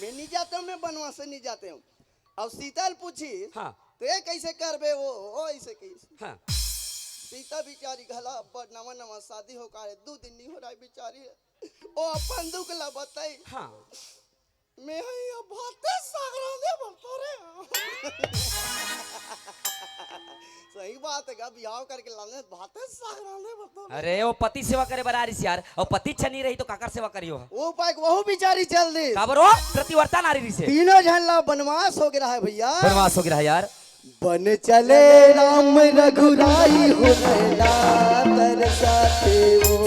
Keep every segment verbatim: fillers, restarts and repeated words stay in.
मैं नहीं जाता हूँ, मैं बनवास नहीं जाता हूँ। अब सीता ल पूछिस, हाँ। "ते कइसे करबे वो?" ओ, अइसे कहिस। हाँ। सीता बिचारी घला अब्बड़ नवा नवा शादी हो का रे, दू दिन नहीं हो रहा है बिचारी। ओ अपन दुख ला बताई। हाँ। मैं ह इहाँ भाते साग रांधे बर तो रे। सही बात है, का बिहाव करके लाने भाते साग रांधे बर तो रे। अरे, वो पति सेवा करे बर आ रहिस यार, अउ पति अच्छा नहीं रही तो काकर सेवा करियो? वो पाए के वहू बिचारी चल दिस। काबर वो? प्रतिव्रता नारी रहिसे। तीनों झन ला बनवास हो गे रहा है भैया। बनवास हो गे रहा है यार। बन चले राम रघुराई हो नैना तरसाथे ओ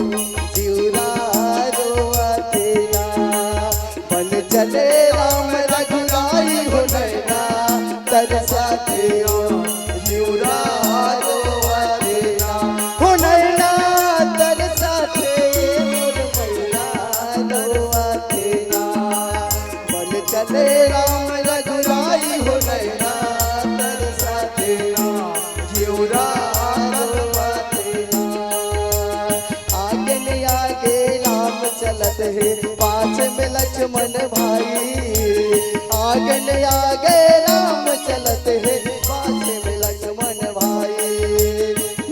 जिउरा रोवथे ना। बन चले राम रघुराई हो नैना तरसाथे ओ जिउरा रोवथे ना। हो नैना तरसाथे मोर मैना रोवथे ना। बन चले राम रघुराई हो नैना तरसाथे ना, जिउरा रोवथे ना। आगे में आगे राम चलत हे, पाछे में लक्ष्मण भाई। आगे में आगे राम चलत हे, पाछे में लक्ष्मण भाई।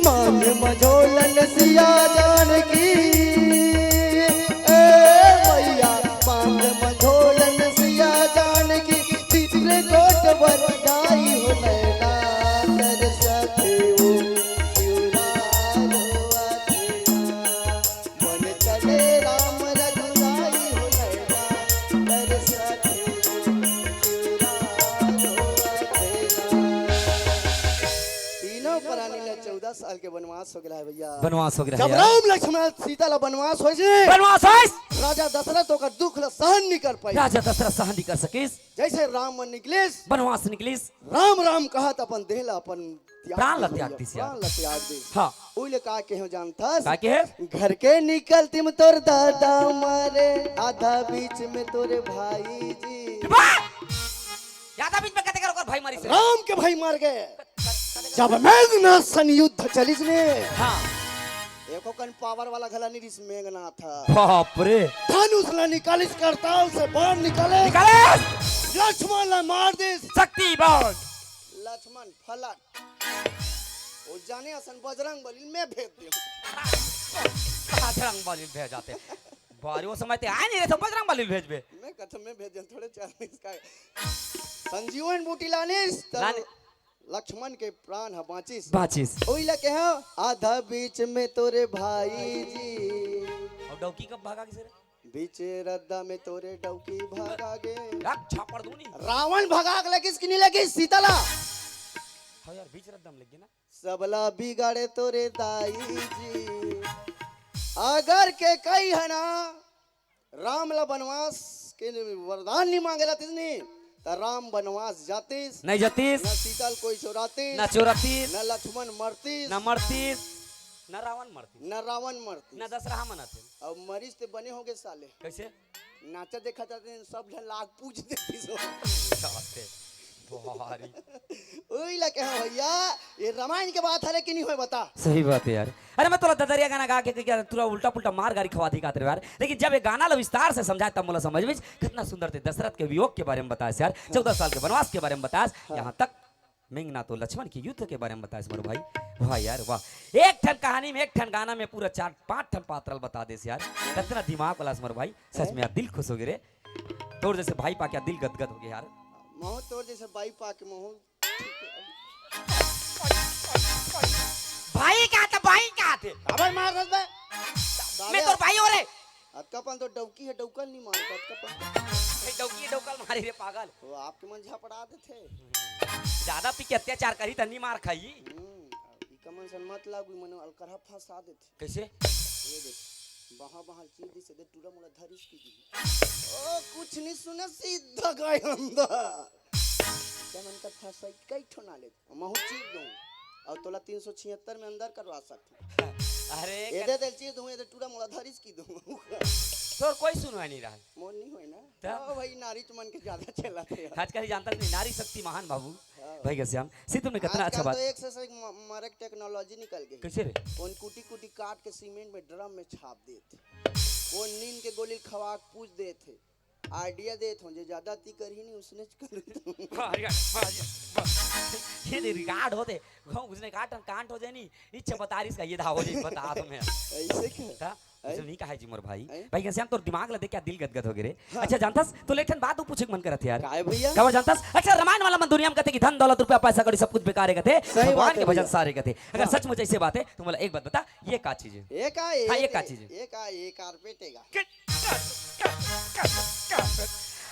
मांग मझोलन सिया जानकी, ए भैया, मांग मझोलन सिया जानकी, चित्रकूट बर जाई हो नैना तरसाथे ओ जिउरा रोवथे ना। बन चले राम रघुराई हो नैना तरसाथे ओ जिउरा रोवथे ना। तीनों प्राणी ला चौदह साल के बनवास हो गे रहा है भैया। बनवास हो गे रहा है जब यार। राम लक्ष्मण सीता ला बनवास होइस, बनवास होइस। राजा दशरथ ओकर दुख ला सहन नहीं कर पाइस। राजा दशरथ सहन नहीं कर सकिस। जइसे राम मन निकलिस, बनवास निकलिस। राम राम कहत अपन देह ला, अपन त्याग प्राण ला दिस त्याग भैया, दिस यार। प्राण ला त्याग दिस। हाँ। ओइले का कहे जानथस? का कहे? घर के निकलतिम तोर दादा मरे, आधा बीच में तोरे भाई जी। वाह! आधा बीच में कते कर ओकर भाई मरिस हे? राम के भाई मर गे। जब मेघनाथ सन युद्ध चलिस ने, हाँ। एको कन पावर वाला घला नहीं रिस मेघनाथ ह। बाप रे। धनुष ला निकालिस, करताल से बाण निकाले। निकाले। लक्ष्मण ला मार दिस। शक्ति बाण। लक्ष्मण फलट। ओ जाने असन बजरंग बली मैं भेज दे। बजरंग बली भेज जाते। बारी वो समय ते आए नहीं रहे तो बजरंग बली भेजबे। मैं कथम में भेजन थोड़े चालीस का। संजीवन बूटी लानिस, तब लाने- लक्ष्मण के प्राण ह बाँचिस। बाँचिस। ओइला के ह, आधा बीच में तोरे भाई जी। अउ डौकी कब भागा किसे रे? बीच रद्दा में तोरे डौकी भागा गे। रख छापड़ दूनी। रावण भगाक लगिस कि नहीं लगिस सीता ला? हाँ यार, बीच रद्दा में लग गया ना। सबला बिगाड़े तोरे दाई जी। अगर के कई है ना, राम ला बनवास के वरदान नहीं मांगे रहतिस नहीं, त राम बनवास जातिस। नहीं जातिस। न सीता ल कोई चोरातिस। न चोरातिस। न लक्ष्मण मरतिस। न मरतिस। न रावण मरतिस। न रावण मरतिस। न दशरहा मनाते। अब मरीज ते बने होगे साले। कैसे? नाचा देखा जाते हैं, सब झन लाग पूछ देतिस। बाप रे। भारी। ओइला कहे भैया, ये रामायण के बात हरे कि नहीं होय बता? सही बात है यार। अरे मैं तोला ददरिया गाना गा के, के क्या तोला उल्टा पुल्टा मार गारी खवा दी कात रे यार। लेकिन जब ये गाना ला विस्तार से समझाए तब मोला समझ में कितना सुंदर ते दशरथ के वियोग के बारे में बताए यार, चौदह साल के वनवास के बारे में बताए। हाँ। यहाँ तक मेघनाथ अउ लक्ष्मण के युद्ध के बारे में बताए मोर भाई। वाह यार वाह, एक ठन कहानी में, एक ठन गाना में पूरा चार पांच ठन पात्र ल बता देस यार। कितना दिमाग वाला मोर भाई, सच में यार दिल खुश हो गे रे। तोर जैसे भाई पाके दिल गदगद हो गे यार। महू तोर जैसे भाई पाके महू। भाई का त भाई का थे? काबर मार रस बे? मैं तोर भाई हो रे। अतका पन तो डौकी है, डौकल नहीं मार, अतका पन। ए, डौकी है, डौकल मारे रे पागल। वो आपके मन झापड़ा देथे। ज्यादा पी के अत्याचार करी त नहीं मार खाई। हम्म, इका मन सन मत लागू, मन अलकरहा फंसा देथे। कैसे? ये देख, बहा बहा चीर दिस, दे टूरा मोला धरिस की दी। ओ, कुछ नहीं सुने, सीधा गए अंदर। ते मन कर फंसाई कई ठो ना ले, महू चीर दूं। और तोला तीन सौ छिहत्तर में अंदर करवा सकथूं। अरे ये कर- दे, दे चीर दूं, ये दे टूरा मोला धरिस की दूं। तोर कोई सुनवाई नहीं रहा। मोर नहीं होय ना। त? ओ भाई, नारीच मन के ज्यादा चलत हे। आजकल ही जानता नहीं, नारी शक्ति महान बाबू। हाँ। भाई घनश्याम, सीतू ने कितना अच्छा आजकल बात। तो एक से एक म-, मरक टेक्नोलॉजी निकल गई। कैसे रे? उन कुटी कुटी काट के सीमेंट में, ड्रम में छाप देत। वो नींद के गोली खवा के पूछ देत हे। आइडिया देत हों, जे ज्यादा ती करही नहीं, उसने च करही। वाह यार, वाह यार, वाह। ये दे रिकॉर्ड होते, कहूँ उसने काट, कांट हो जाए नहीं, इच्छा बता रही इसका, ये था हो जाए, बता तुम्हें। ऐसे क्या? था? ऐ? उसने नहीं कहा है जी मोर भाई। ऐ? भाई घनश्याम, तोर दिमाग ला देख क्या दिल गदगद हो गए रे। हाँ। अच्छा जानथस, तो लेठन बात वो पूछे के मन करत हे यार। काय भैया? काबर जानथस? अच्छा, रामायण वाला मन दुनिया में कहते कि धन दौलत रुपया पैसा कौड़ी सब कुछ बेकार है कहते, सही भगवान बात है के भजन भैया। सारे कहते। अगर हाँ। सचमुच ऐसे बात है तो मोला एक बात बता, ये का चीज है? ये का, ये हाँ, ये का चीज है? ये का, ये कारपेट है का?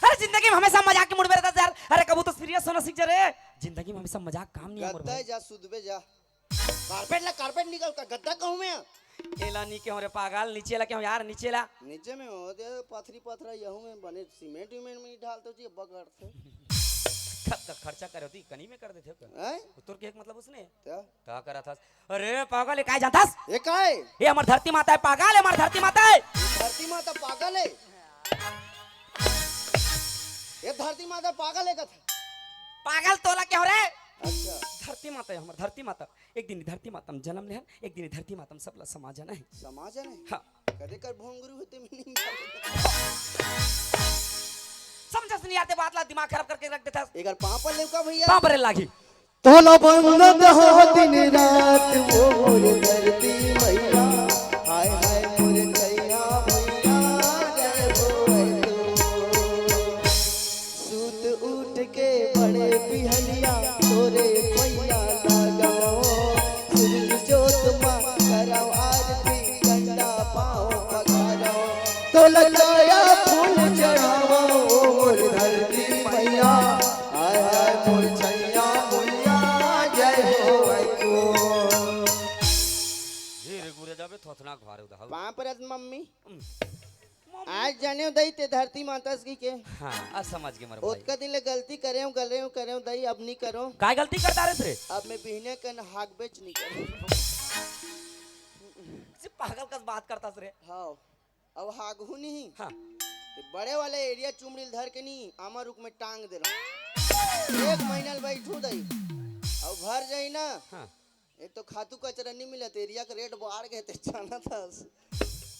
अरे जिंदगी में हमेशा मजाक के मूड में रहता यार। अरे कबू तो सीरियस होना सीख जा रे। जिंदगी में हमेशा मजाक काम नहीं है मोर गद्दा भाई। जा, सुधबे जा। कारपेट ला कारपेट निकल का गद्दा कहूँ मैं। एला नी के हो रे पागल, नीचे ला के हो यार, नीचे ला। नीचे में हो दे पथरी पथरा यहू में बने सीमेंट वीमेंट में डाल तो जी बगड़ थे। खर्चा करे होती कनी में कर देते हो का? हैं? तोर के एक मतलब उसने? क्या? का करा था? अरे पागल, ये काय जानथस? ये काय? ये हमर धरती माता है पागल, ये हमर धरती माता है। धरती माता पागल है। ये धरती माता पागल है कथा। पागल तोला क्या हो रे? अच्छा। धरती माता है हमर धरती माता। एक दिन धरती माता में जन्म लेहन, एक दिन धरती माता में सबला समा जाना है। समा जाना है? हाँ। कदे कर भोंगरू होते में नहीं। समझस नहीं आते बात ला, दिमाग खराब करके रख देता। एक बार पाँव पर लेव का भैया? पाँव पर लागी। तोला बंदत हो दिन रात वो मोर धरती मैया, हाय हाय मोर छैया भैया, जय हो तो। सूत उठ के बड़े बिहनिया तोरे पैया लगाओ, सूरज जोत मा करव आरती, गंगा पाँव पखारो, तोला काया फूल चढ़ावा ओ मोर धरती मैया, हाय हाय मोर छैया भैया, जय हो तो। हे रे गुरे जाबे थोथना घारे उदा हव। पाँव परत मम्मी। हम्म। आज जाने हो दई ते धरती माता की के। हाँ, आज समझ गए मोर भाई। ओतका दिन ले गलती करे हूँ, करे हूँ, करे हूँ दई, अब नहीं करो। काय गलती करता रे रे? अब मैं बिहने के न हाक बेच नहीं करो। जी पागल कस बात करता रे। हाँ, अब हागहू नहीं। हाँ। ते बड़े वाले एरिया चुमड़ील धर के नहीं, आमा रुख में टांग दे रहा। एक महीना ले बैठू दई। अब भर जाई ना। हाँ। एक तो खातू कचरा नहीं मिलत, एरिया के रेट बढ़ गए ते जानत हस।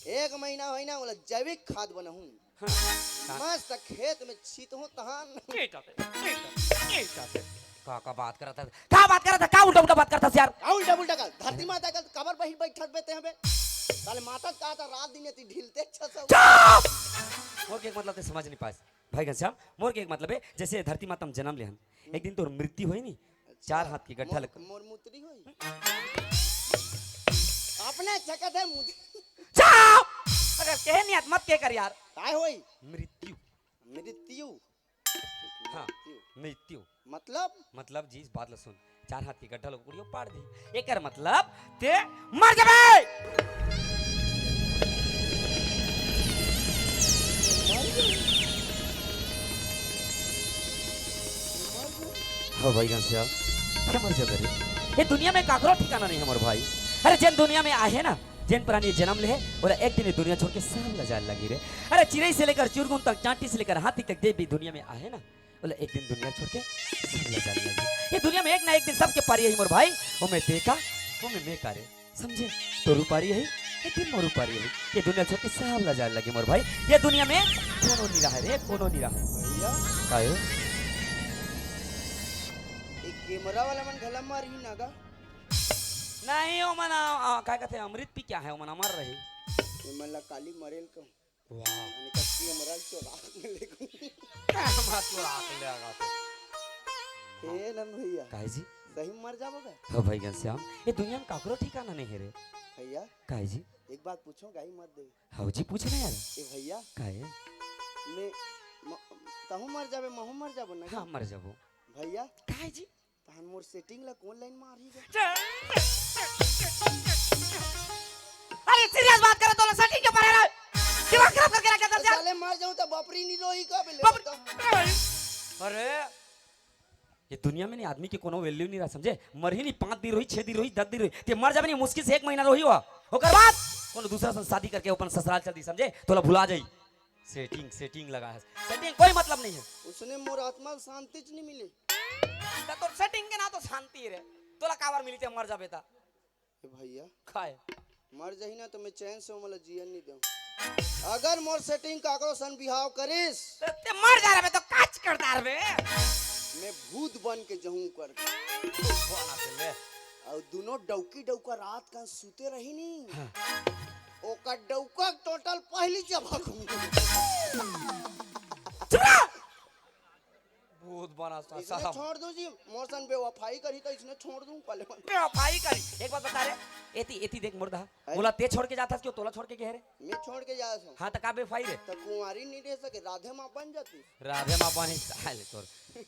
एक महीना होई ना, बोला जैविक खाद बनाहूँ। हाँ, हाँ। मस्त खेत में छीतहूँ तहान। के जाते, के जाते, के जाते। का, का बात करत हस? का बात करत हस? का उल्टा उल्टा बात करत हस यार? का उल्टा उल्टा का? धरती माता का कबर बही बैठत बेते हबे। साले माता का तो रात दिन एती ढिलते छसो। चुप! मोर के एक मतलब ते समझ नहीं पास। भाई घनश्याम, मोर के एक मतलब है, जैसे धरती माता में जन्म लेहन, एक दिन तोर मृत्यु होई नी, अच्छा। चार हाथ के गड्ढा मोर, लग- मोर मुतरी होई। अपने चकत है मुतरी। चुप! अगर कहे नहीं आत, मत के कर यार। काय होई? मृत्यु। मृत्यु? हाँ, मृत्यु। मृत्यु। मतलब? मतलब जी, इस बात ला सुन, चार हाथ के गड्ढा लोग उड़ियो पाड़ दी। एकर मतलब ते मर जाबे। हाँ भाई घनश्याम, क्या मर जाबे रे? ये दुनिया में काकरो ठिकाना नहीं हमर भाई। अरे जेन दुनिया में आहे ना, जेन प्राणी जन्म ले हे, ओला एक दिन ये दुनिया छोड़ के सब ला जाए लगी रे। अरे चिरई से लेकर चुरगुन तक, चांटी से लेकर हाथी तक, जे भी दुनिया में आहे ना, बोले एक दिन दुनिया छोड़ के सब ला जाए लगी। ये दुनिया में एक ना एक दिन सबके पारी ही मोर भाई। ओमे ते का, ओमे मैं का रे, समझे? तोर पारी ही, एक दिन मोर पारी ही। ये दुनिया छोड़ के सब ला जाए लगी मोर भाई। ये दुनिया में कोनो नहीं रहा रे, कोनो नहीं रहा। भैया। काहे? एक कैमरा वाला मन घला मार ही ना गा? नहीं, ओ मन, आ, आ, काय कहते हैं, अमृत पी क्या है, ओ मन अमर रहे। ये मन ला काली मरेल कहूँ। वाह। यानी कच्ची अमरल चोरा के ले गई। क्या हम हाथ चोरा के ले आगा तो? हे नंद भैया। काहे जी? सही में मर जाबो का? हो भाई घनश्याम, ये दुनिया में काकरो ठिकाना नहीं है रे। भैया। काहे जी? एक बात पूछो, गाई मत दे। हाँ जी, पूछ ना यार। ए भैया। काहे? मैं, म-, तहूँ मर जाबे, महूँ मर जाबो ना? हाँ, मर जाबो। भैया। काहे जी? तहन मोर सेटिंग ला कौन लाइन मारही गा? अरे सीरियस बात करे तो सेटिंग के परे रहे। दिमाग खराब करके रख देता यार। साले मर जाऊं तो बपरी नहीं रोही का बेले बपरी। अरे ये दुनिया में नहीं आदमी के कोनो वैल्यू नहीं रहा समझे। मरही नहीं, पाँच दिन रोही, छह दिन रोही, दस दिन रोही, ते मर जाबे नहीं, मुश्किल से एक महीना रोही हुआ। ओकर बाद कोनो दूसरा संग शादी करके अपन ससुराल चल दी समझे, तोला भुला जाई। सेटिंग, सेटिंग लगा है। सेटिंग कोई मतलब नहीं है। उसने मोर आत्मा शांति च नहीं मिली। त तोर सेटिंग के ना तो शांति रे। तोला काबर मिली ते मर जाबे ता। ए भैया। खाए। मर जाही ना तो मैं चैन से ओमला जियन नहीं दूं। अगर मोर setting काकरो सन बिहाव करिस, त ते मर जा रे, मैं तो काच कर डारबे। मैं भूत बन के जहूं कर। बना से ले। अउ दुनो डौकी डौका रात का सुते रही नी। हाँ। ओकर डौका total पहली चबा। चुप रह। भूत बना सा-, इसने साहब। छोड़ दूं जी, मोर सन बेवफाई करी त इसने छोड़ दूं पहले मन। बेवफाई करी। एक बात बता रे, एती, एती देख मुर्दा। है? मोला ते छोड़ के जाथस, क्यों तोला छोड़ के गए रे? मैं छोड़ के जात हूं। हाँ, त का बेवफाई रे? त कुंवारी नहीं रह सके, राधे माँ बन जाती। राधे माँ बने, साले तोर।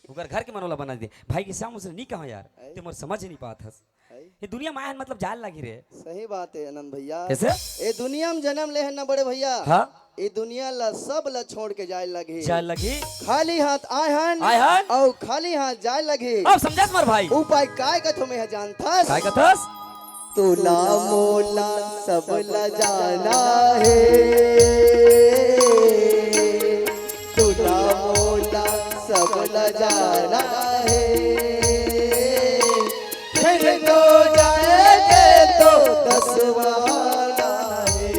उकर घर के मनोला बना दे। भाई के सामने से नहीं कहा यार, है? ते मोर समझ नहीं पात हस। है? ये दुनिया में आए हन मतलब जाए लगी रे। सही बात है आनंद भैया। कैसे? ए दुनिया में जन्म ले हन ना बड़े भैया। हाँ। ए दुनिया ला सब ला छोड़ के जाए लगी। जाए लगी। खाली हाथ आए हन। आए हन। अउ खाली हाथ जाए लगी। अब समझस मोर भाई। उपाय काय कथो मैं जानथस? काय कथस? तोला मोला सब ला जाना है। तोला मोला सब ला जाना है। फिर तो जाएंगे तो दस बहाना है।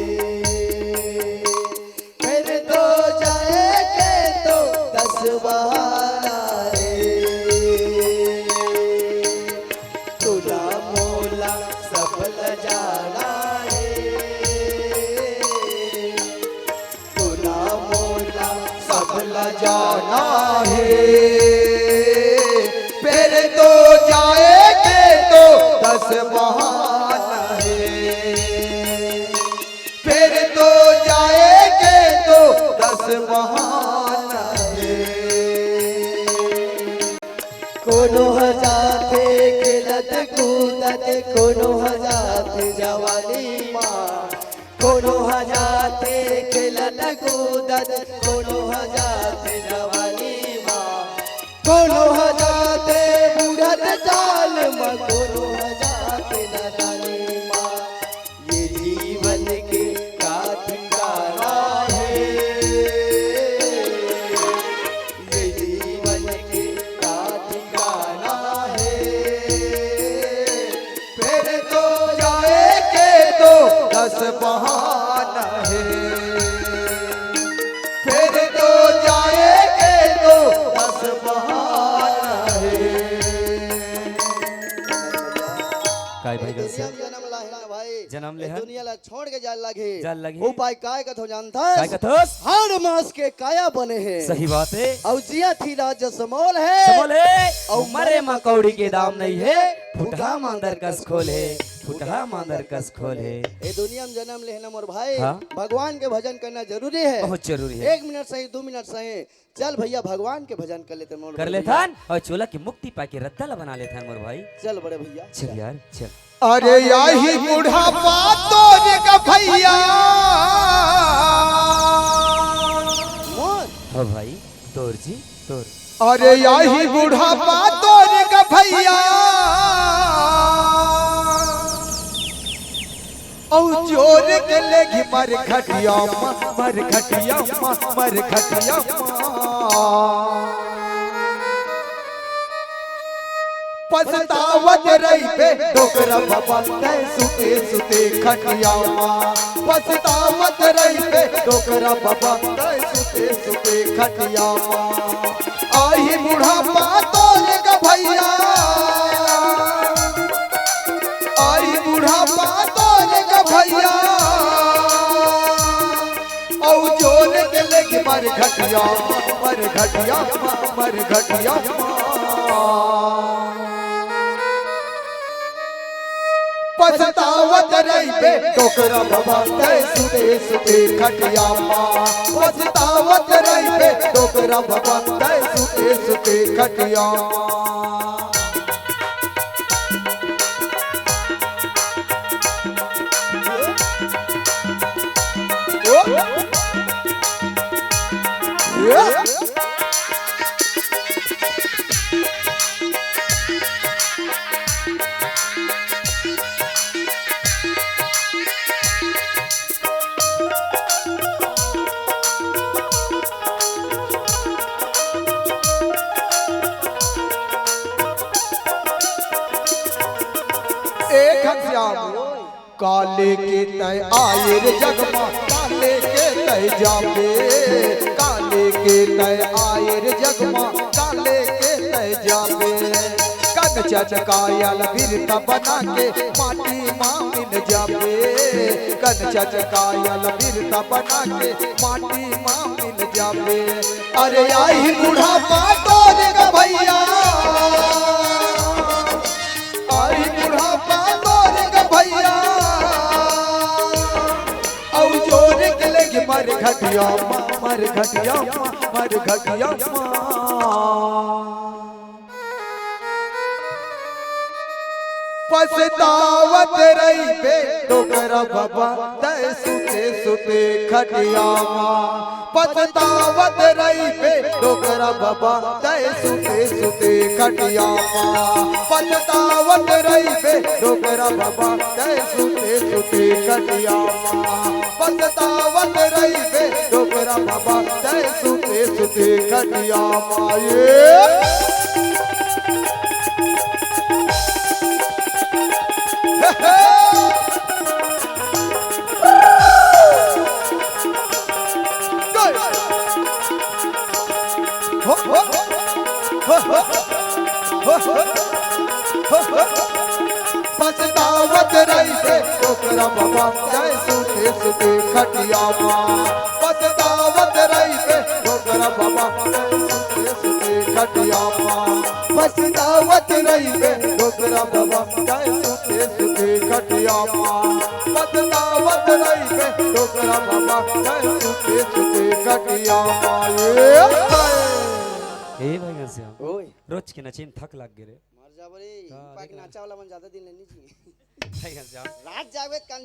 फिर तो जाएंगे तो दस बहाना है। तोला मोला सब ला जाना है। तोला मोला सब ला जाना है। फिर तो जाएंगे तो दस बहाना है। फिर तो जाएंगे तो दस बहाना है। कोनो ह जाथे खेलत कूदत, कोनो ह जाथे जवानी मा, कोनो ह जाथे खेलत कूदत, कोनो ह जाथे जवानी मा, कोनो ह जाथे बुढ़त चाल म, कोनो ह जाथे नादानी म। ये जीवन के का ठिकाना है? ये जीवन के का ठिकाना है? फिर तो जाएंगे तो दस बहाना है। फिर तो जाएंगे तो दस बहाना है। काय भाई ए दुनिया में जन्म ला है ना भाई। जन्म ले ए हन। दुनिया ला छोड़ के जाए लगे। जाए लगे। उपाय काय कथो जानथस? काय कथस? हाड़ मांस के काया बने हे। सही बात है। अउ जिया थी राज समोल है। समोल है। अउ मरे मा कौड़ी के दाम नहीं है। फुटहा मांदर कस खोल है। फुटहा मांदर कस खोल है। ए दुनिया में जन्म लेहे ना मोर भाई। हाँ। भगवान के भजन करना जरूरी है। बहुत जरूरी है। एक मिनट सही, दो मिनट सही। चल भैया, भगवान के भजन कर लेते मोर कर भाई। लेथन अउ चोला के मुक्ति पाके रद्दा ला बना लेथन मोर भाई। चल बड़े भैया, चल चल। यार, चल। अरे आही बुढ़ापा तोर का भैया। मोर? हाँ भाई, तोर जी, तोर। अरे आही बुढ़ापा तोर का भैया। अउ जोर के लेगी मर खटिया मा, मर खटिया मा, मर खटिया मा। पछतावत रहिबे डोकरा बाबा तैं सुते सुते खटिया मा। पछतावत रहिबे डोकरा बाबा तैं सुते सुते खटिया मा। आही बुढ़ापा तोर का भैया, आही बुढ़ापा तोर का भैया। अउ जोर के लेके मर घटिया, मर घटिया, मर घटिया। पछतावत रहिबे डोकरा बाबा तैं सुते सुते खटिया मा। पछतावत रहिबे डोकरा बाबा तैं सुते सुते खटिया मा। ए घनश्याम, काले के तैं आए रे जग मा, काले के तय जाबे, काले के तय आए रे जगमा, काले के तय जाबे। कंचन कायल बिरता बना के माटी मा मिल जाबे, कंचन कायल बिरता बना के माटी मा मिल जाबे। अरे आही बुढ़ापा तोर ग भैया, आही बुढ़ापा तोर ग भैया, अउ जोर के लेके मर घटिया मा, मर घटिया मा, मर घटिया मा। पछतावत रहिबे डोकरा बाबा, तय सुते सुते खटिया मा। पछतावत रहिबे डोकरा बाबा, तय सुते सुते खटिया मा। पछतावत रहिबे डोकरा बाबा, तय सुते सुते खटिया मा। पछतावत रहिबे डोकरा बाबा, तय सुते सुते खटिया मा। ये पछतावत रहिबे डोकरा बाबा, तय सुते सुते खटिया मा। पछतावत रहिबे डोकरा बाबा, तय सुते सुते खटिया मा। पछतावत रहिबे डोकरा बाबा, तय सुते सुते खटिया मा। पछतावत रहिबे डोकरा बाबा, तय सुते सुते खटिया मा। ये हे भाई घनश्याम, ओए। रोज के नचे म थक लाग गे रे। मर जाबो रे, का ई पाक देखना? नाचा वाला मन ज्यादा दिन ले नहीं जी। भाई घनश्याम। रात जागबे त कान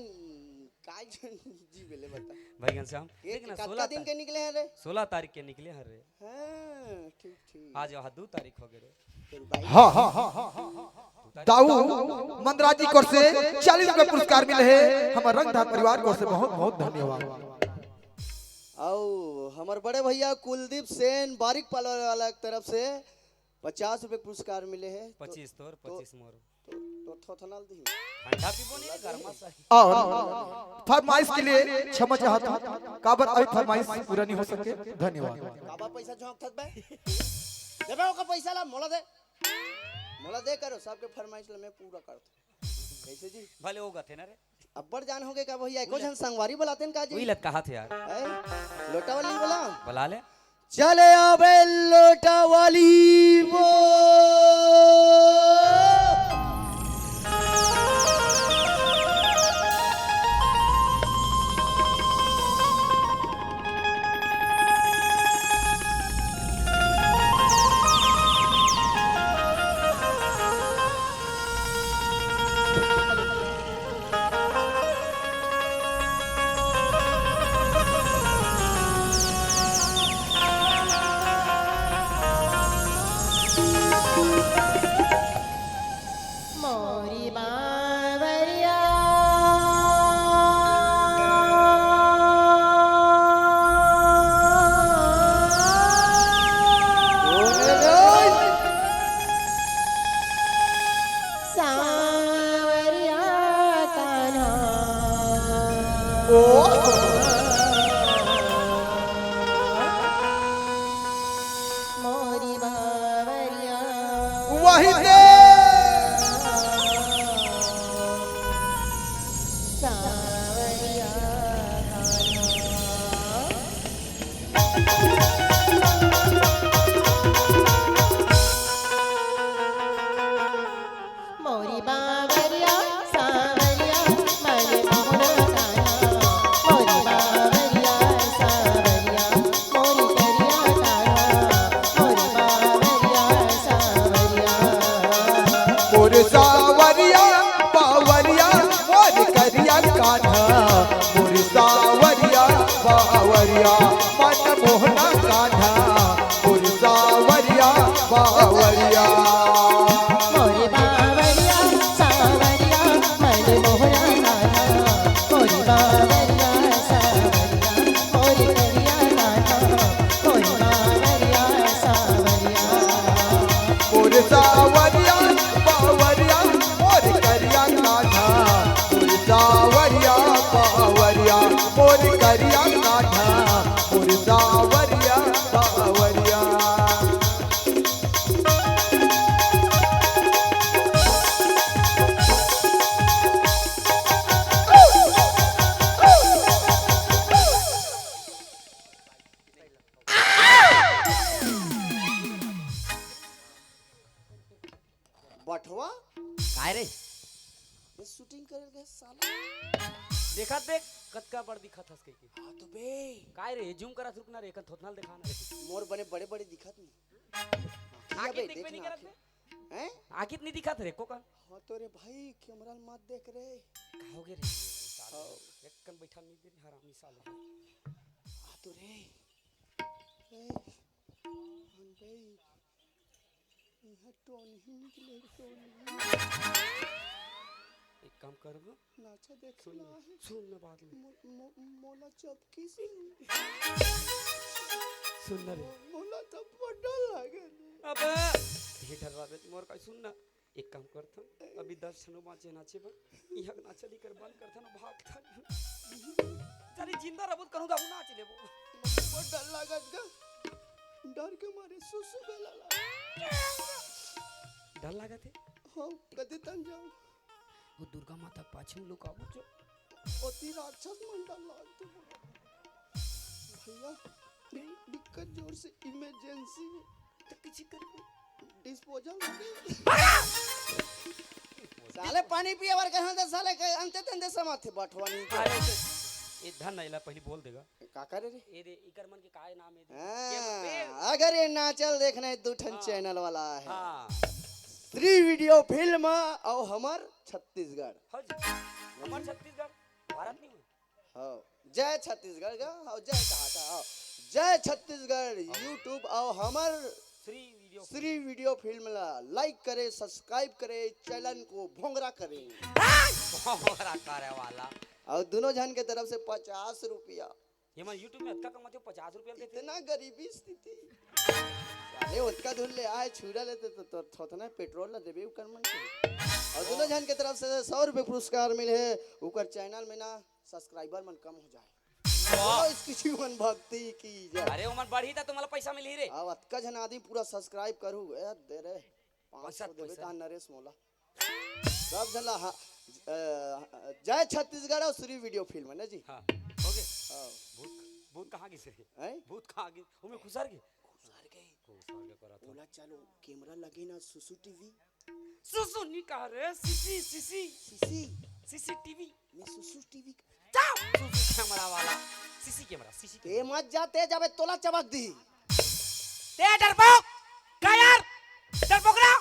काय जी बेले बता। भाई घनश्याम, के, देख ना, कतका सोलह दिन तारीख, के निकले हैं रे? सोलह तारीख के निकले हैं रे। हाँ, ठीक, ठीक। आज वहाँ दो तारीख हो गए रे। फिर भाई हाँ, हाँ, हाँ, हाँ, हाँ। दाऊ मंदराजी कोर से चालीस रुपए पुरस्कार मिले हे, हमर रंगधार परिवार कोर से बहुत, बहुत धन्यवाद। अउ हमर बड़े भैया कुलदीप सेन बारिक पालर वाला के तरफ से पचास रुपए पुरस्कार मिले हे। तो पच्चीस तोर, तो पच्चीस मोर। तो, तो थोथनल दी। ठंडा पीबो नहीं, गरमा सा। अउ फरमाइश के लिए क्षमा चाहत हूँ, काबर अभी फरमाइश पूरा नहीं हो सके। धन्यवाद। काबर पैसा झोंकथस बे? देबे ओकर पैसा ला, मोला दे। मोला दे करो, सबके फरमाइश ला मैं पूरा करथूँ। कैसे जी? भले हो गथे ना रे। अब्बड़ जान हो गए का भैया? एको झन संगवारी बुलाते हैं का जी? वही लत कहा थे यार। हैं? लोटा वाली बोला? बुला ले। चले आबे लोटा वाली वो। मोरी बावरिया। सांवरिया कान्हा। ओ। मोरी बावरिया। वही दे। सांवरिया कान्हा। मोरी बावरिया सांवरिया, मन मोहना कान्हा। मोरी बावरिया सांवरिया, मोरी करिया कान्हा। मोरी बावरिया सांवरिया। मोर सांवरिया बावरिया, मोर करिया कान्हा। मोर सांवरिया बावरिया, मन मोहना कान्हा। मोर सांवरिया बावरिया। मोर बावरिया सांवरिया, मन मोहना कान्हा। मोर बावरिया सांवरिया, मोर करिया कान्हा। मोर बावरिया सांवरिया। मोर सांवरिया बावरिया, मोर करिया कान्हा। मोर सांवरिया बावरिया, मोर करिया कान्हा। बठवा? काय रे? ये shooting करे गए साला। देखत देख, कतका बड़ दिखत हस कहिके। हाँ तो बे। काय रे, zoom करत, रुक ना रे, एकन थोथना ल देखा ना रे। मोर बने बड़े-बड़े दिखत नहीं। आँखी अबे, दिखबे देख नहीं ना करत आँखी। बे। हैं? आँखी त नहीं दिखत रे, को का? हाँ तो रे भाई, camera ल मत देख रे। का हो गे रे? साले, हाँ। एकन बैठा नहीं दे रे, हरामी साले। हाँ तो रे। ए, हन भाई। इहाँ टोनही निकले, टोनही। एक काम करबो। नाचा देख सुन, ला। सुन ना बाद में। मो-, मो-, मोला चपकी से। सुन ना रे। मोला तो बड़ा लागे। अबे, ये डरवाबे त मोर का, सुन ना। एक काम करथन, अभी दस झन बाँचे नाचे बर, इहाँ के नाचा ली कर बंद करथन, भागथन। चली जिंदा रहबो त कहूँ जाहू नाच लेबो। बहुत डर लागत गा, डर के मारे सुसु गला ला। डर लागत हे? हाँ, कदे तन जाऊँ? वो दुर्गा माता पाछू लुकाबो जो। ओती राक्षस मन डर लागत हे। भैया, दिक्कत जोर से emergency हे। त किसी कर disposal। साले पानी पिए बर कहन त साले के अंते तंते समाथे बठवा नहीं। अरे, ये धन नहीं ला, पहली बोल देगा। का करे रे? ये रे, इकर मन के काय नाम है? हाँ, के-, ए- अगर ये नाचल देखना है, दू ठन हाँ। Channel वाला है। हाँ। श्री video film अउ हमर छत्तीसगढ़। हाँ जी, हमर छत्तीसगढ़, भारत नहीं हुई। हाँ, जय छत्तीसगढ़ का, हाँ, जय कहा था, हाँ। जय छत्तीसगढ़ YouTube अउ हमर Shri video Shri video film ला like करे, subscribe करे, channel को भोंगरा करे। भोंगरा करे वाला। अउ दोनों झन के तरफ से पचास रुपया। ये मन YouTube में अतका कमाथे, पचास रुपया देथे। इतना गरीबी स्थिति। अरे, ओतका दूर ले आए, छुरा लेते तो, तो थोथना पेट्रोल ला देबे उकर मन के। अउ दोनों झन के तरफ से सौ रुपये पुरस्कार मिले हे, उकर channel में ना subscriber मन कम हो जाए। वाह। बोलो, इसकी जीवन भक्ति की जय। अरे, ओमन बढ़ी त तुम्हारा पैसा मिलही रे। अब अतका झन आदमी पूरा subscribe करू, ए, दे रे। पाँच सौ पैसा, देबे पैसा। कहाँ नरेश मोला? सब झन ला, हाँ, अ, जय छत्तीसगढ़ अउ श्री video film है ना जी? हाँ, हो गए। हाँ। भूत, भूत कहाँ गिस रे? हैं? भूत कहाँ गिस? ओमे खुसर गे? खुसर गे। खुसर गे करत हो। ओला चलो, camera लगे ना, सुसु TV। सुसु नहीं कहा रे, सीसी, सीसी। सीसी। CCTV। मैं सुसु TV। जा, सुसु camera वाला। CC camera, CC camera। ते मत जा, ते जाबे तोला चबक दी। ते डरपोक, का यार? डरपोक ना।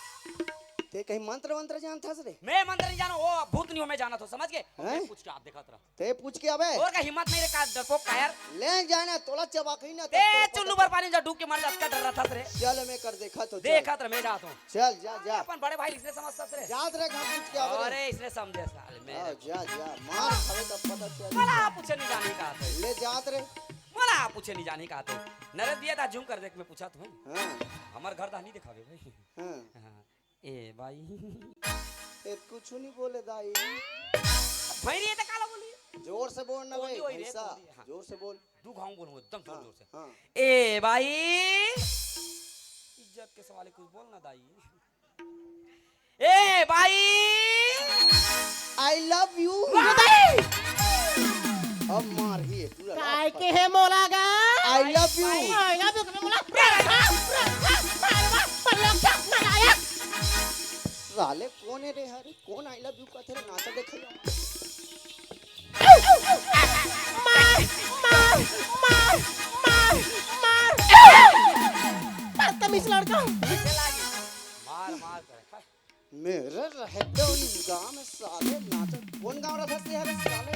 ते कहीं मंत्र वंत्र जानथस रे? मैं मंत्र नहीं जानो, वो भूत नहीं हो, मैं जाना तो, समझ गए? हैं? पूछ के आप देखा तेरा। ते पूछ के अबे। और का हिम्मत नहीं रे, का डरपोक का यार? ले जाना, तोला चबक ही ना, ते तोला चुल्लू पता बर पानी जा डूब के मर जा, अतका डर रहा था रे। चल, मैं कर देखा तो, चल। देखा तो मैं जाता हूँ। चल, जा, जा। अपन बड़े भाई इसने समझता रे। जात रे, घर पूछ के आवे रे। अरे, इसने समझे साले, मेरे हाँ, को। जा, जा। मार खावे तब पता चल। मोला पूछे नहीं जाने का आते। ले जात रे। मोला पूछे नहीं जाने का आते। नरेश भैया दा zoom कर देख, मैं पूछा तुम्हें। हाँ। हमार घर दा नहीं दिखावे भाई। हाँ। हाँ। ए भाई। ए, कुछ नहीं बोले दाई। भैरी ये तो काला बोली। जोर से बोल ना कोंदी भाई, वही रे, भैंसा। कोंदी, हाँ। जोर से बोल। दू घाव बोलूँ एकदम जोर, हाँ, जोर से। हाँ। ए भाई। इज्जत के सवाल है, कुछ बोल ना दाई। ए भाई। I love you। वाह! अब मार ही है पूरा। काय के है मोला गा? I love you। I love you के मोला। साले कोन हे रे, हरे कोन I love you कथे रे, नाचा देखे। मार, मार, मार, मार, मार। बदतमीज लड़का। मार, मार करे। मेरे रहते हुए इस गांव में साले नाचत, कौन गांव रहता है यार साले?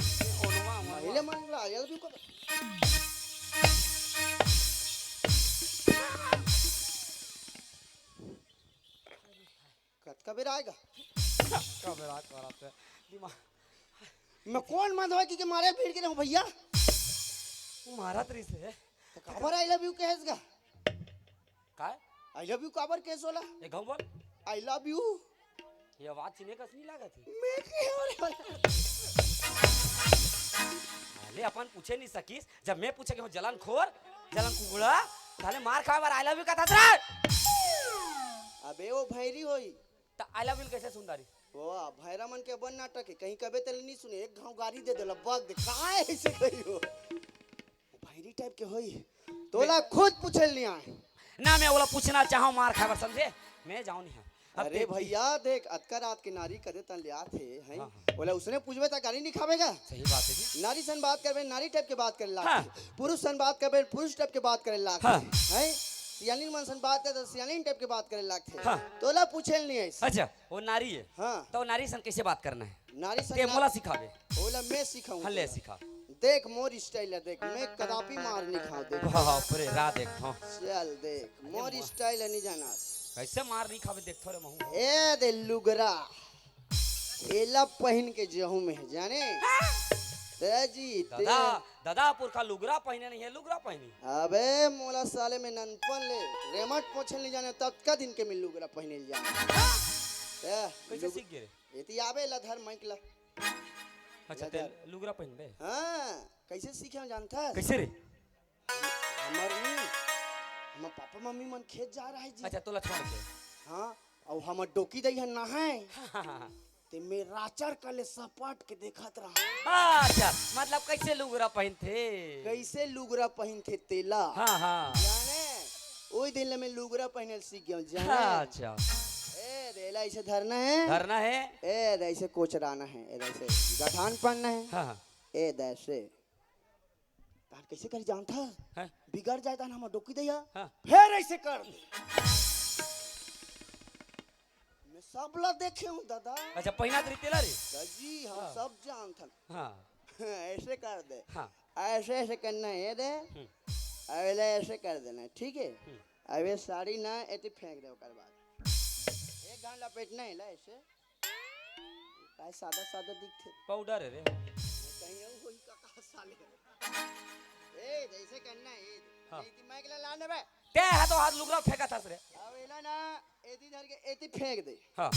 ओनवा, ओनवा। पहले मन ला आयल भी को। कतका बेर आएगा? कतका बेर आ करत है? दिमाग मैं कौन मत होय कि, कि मारे भीड़ के रहूं भैया? मारत रहिस हे। तो काबर I love you कहेस गा? काय? I love you काबर केस होला? एक घाव बोल। I love you। ये आवाज चिने कस नहीं लागत हे। मैं के हो रे? साले अपन पूछे नहीं सकिस, जब मैं पूछे के हूँ जलन खोर, जलन कुकड़ा, साले मार खाए बर I love you कहत रे। अबे वो भैरी होई। त I love you कैसे सुन डारी? वो भैरा मन के बन नाटक है, कहीं कबे तेल नहीं सुने, एक घाव गारी दे देला, बग दे, काय ऐसे कही हो? भैरी type के होई। तोला खुद पूछे ल नहीं आए। ना, मैं ओला पूछना चाहूँ, मार खाए बर, समझे? मैं जाऊँ नहीं, हाँ। अब अरे देख भैया, देख, अतका रात के नारी कदे तन ले आथे, हैं? हाँ, हाँ। ओला उसने पूछबे त गाली नहीं खाबे का? सही बात है जी। नारी सन बात करबे, नारी टाइप के बात करे लागथे। हाँ। पुरुष सन बात करबे, पुरुष टाइप के बात करे लागथे। हाँ। हैं? सियालिन मन सन बात करे त सियालिन टाइप के बात करे लागथे। हाँ। तोला पूछे ल नहीं आइस। अच्छा, वो नारी है। हाँ। तो नारी सन कैसे बात करना है? नारी सन ते ना- मोला सिखाबे। ओला मैं सिखाऊं हाँ, ले तोला। सिखा। देख मोर स्टाइल है, देख, मैं कदापि मार नहीं खाऊं, देख। बाप रे, रा देख तो। चल देख, अरे मोर वाह। स्टाइल है, नहीं जाना। कैसे मार नहीं खाबे, देख थोड़े महू। ए दे लुगरा, एला पहन के जहूं में, जाने? हाँ। ते जी, ते दादा, दादा पुरखा लुगरा पहने नहीं है, लुगरा पहनी। अबे मोला साले में ननपन ले रेमट पोछे नहीं जाने, ततका दिन के मैं लुगरा पहने ले जाने। हाँ। ते कैसे लुग- सीख गए रे? एती आबे ला धर माइक ला। अच्छा, ला ते धर। लुगरा पहनबे? हाँ, कैसे सीखे जानथस? कैसे रे? हमर नी, हमर पापा मम्मी मन खेत जा रहा है जी। अच्छा, तोला छोड़ के। हाँ, अउ हमर डोकी दई है नहाए। हाँ, हाँ, हाँ। ते मैं राचर कले सपाट के देखत रहा। अच्छा, मतलब कैसे लुगरा पहनथे? कैसे लुगरा पहनथे तेला? हाँ, हाँ। जाने, ओई दिन ले मैं लुगरा पहने सीख गया हूँ, जाने। अच्छा। ए, दे एला ऐसे धरना है। धरना है। ए, दे ऐसे कोचराना है, ए, दे ऐसे गठान पड़ना है। हाँ, हाँ। ए, दे ऐसे। तान कैसे करी जानथा? हाँ। बिगड़ जाए तान हमर डोकी दैया। हाँ। फिर ऐसे कर दे। मैं सब ला देखे हूँ दादा। अच्छा, पहिना तेरी तेला रे? जी, हम हाँ। सब जानथन। हाँ। ऐसे कर दे। हाँ। ऐसे, ऐसे करना है दे। हम्म। अबे ले ऐसे कर देना है, ठीक है? हम्म। अबे साड़ी ना एती फेंक दे ओकर बाद। एक घान लपेटना है ला ऐसे। काय सादा सादा दिखथे। पाउडर है रे। कहीं अउ होही का, का साले। ए, जैसे करना है, ए, हाँ। एती माइक ला लाने बे। ते हा तो हाथ लुगरा फेंकत हस रे। अब एला ना, एती धर के एती फेंक दे। हाँ।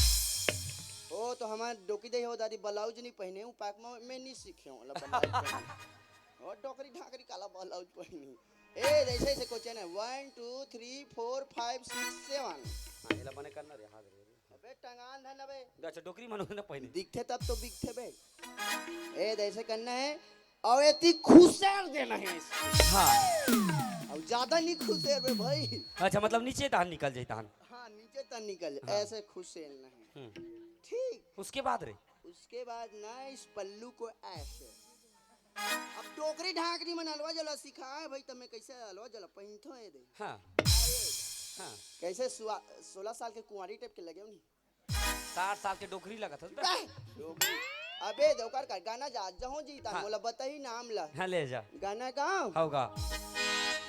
ओ तो हमार डोकी दे हो दादी, ब्लाउज नहीं पहने हूँ, पाक में मैं नहीं सीखे हूँ, ला ब्लाउज पहने। ओ डोकरी ढाकरी काला ब्लाउज पहनी। ए, जैसे, ऐसे क्वेश्चन है, one, two, three, four, five, six, seven. हाँ, एला बने करना रे, हाथ रे। अबे टंगान धन अबे। अच्छा, डोकरी मन ना पहने। दिखथे तब तो बिकथे बे। ए, जैसे करना है, और एती खुसेर देना है इसको। हाँ। और ज्यादा नहीं खुसेर बे भाई। अच्छा, मतलब नीचे तहन निकल जाए तहन। हाँ, नीचे तक निकल जाए, हाँ। ऐसे खुसेरना है। हम्म। ठीक। उसके बाद रे? उसके बाद ना इस पल्लू को ऐसे। अब डोकरी ढाकरी मन अलवा जला सिखाए भाई, तब मैं कैसे अलवा जला पहिनथो ए दे। हाँ। हाँ। कैसे सुआ-, सोलह साल के कुंवारी टाइप के लगे हो नहीं? साठ साल के डोकरी लगत हस बे। बे, डोकरी। अबे दे ओकर का गाना जा, जहूं जी ता हाँ। मोला बताई नाम ला। हाँ, ले जा। गाना गाओ। हव गा।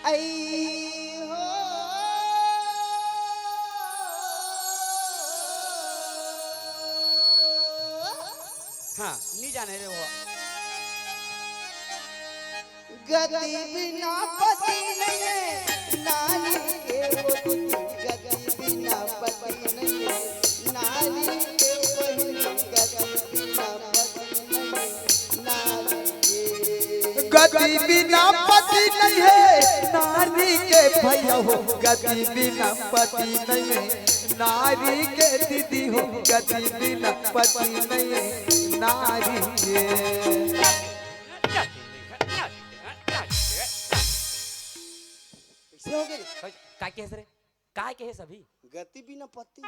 आई हो। हाँ, नहीं जाने रे वो। गति बिना पति नहीं है, नारी के वो दीदी। गति बिना पति नहीं है, नारी के बहिनी। गति बिना पति नहीं है, नारी के। गति बिना पति नहीं है, नारी के भैया हो। गति बिना पति नहीं है, नारी के दीदी हो। गति बिना पति नहीं है, नारी के। कैसे हो गए? काय, काय कहे रे? काय कहे सभी? गति बिना पति।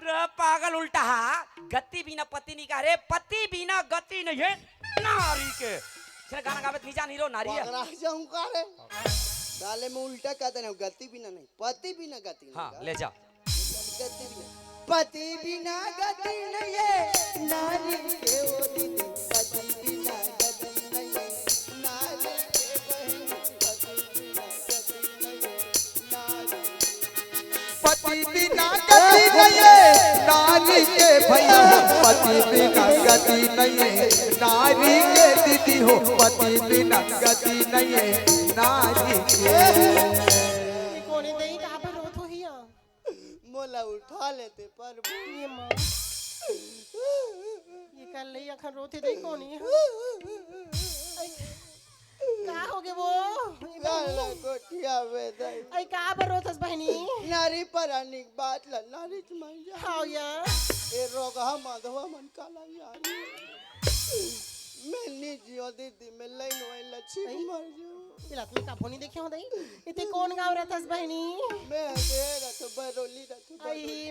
रे पागल उल्टा हा, गति बिना पति नहीं कह रे, पति बिना गति नहीं है नारी के। इसने गाना गावे तो नहीं जान हीरो नारी है। पगला जाऊं का रे? साले मैं उल्टा कहते नहीं, गति बिना नहीं, पति बिना गति नहीं हाँ, का। ले जा। पति बिना गति नहीं है, नारी के ओ दीदी। पति बिना गति नहीं है, नारी के बहन। पति बिना गति नहीं है, नारी। पति बिना गति नहीं है, नारी के भैया। पति बिना गति नहीं है, नारी के दीदी हो। पति बिना गति नहीं है, नारी के। ये कोने दई कहाँ पर रोत हो हिया? मोला उठा लेते प्रभु। ये माँ। ये कर ले, अखन रोते दे कोनी। का हो गे वो? ये लाला बाबू। कोठिया में दई। आई का बर रोतस बहनी? नारी परानी के बात ला, नारी के मन जा। हाँ या। ए रोगहा माधवा मन काला यार। मैं नी जियो दीदी, मैं लाइन वाइन लच्छी आई। मर जाऊँ। ये लत में का फोनी देखे हो दई? इते कौन गाँव रहतस बहनी? मैं दे रथ बरोली रथ बरोली। आई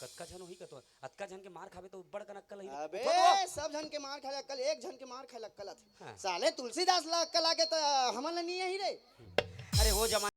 कतका झन होही कतो, अतका झन के मार खाबे तो बड़ कन अक्कल ही। अबे, उठो तो। सब झन के मार खाए अक्कल, एक झन के मार खाए अक्कल आथे। हाँ। साले तुलसीदास ला अक्कल आगे त हमन ला नहीं आही रे। अरे वो जमाना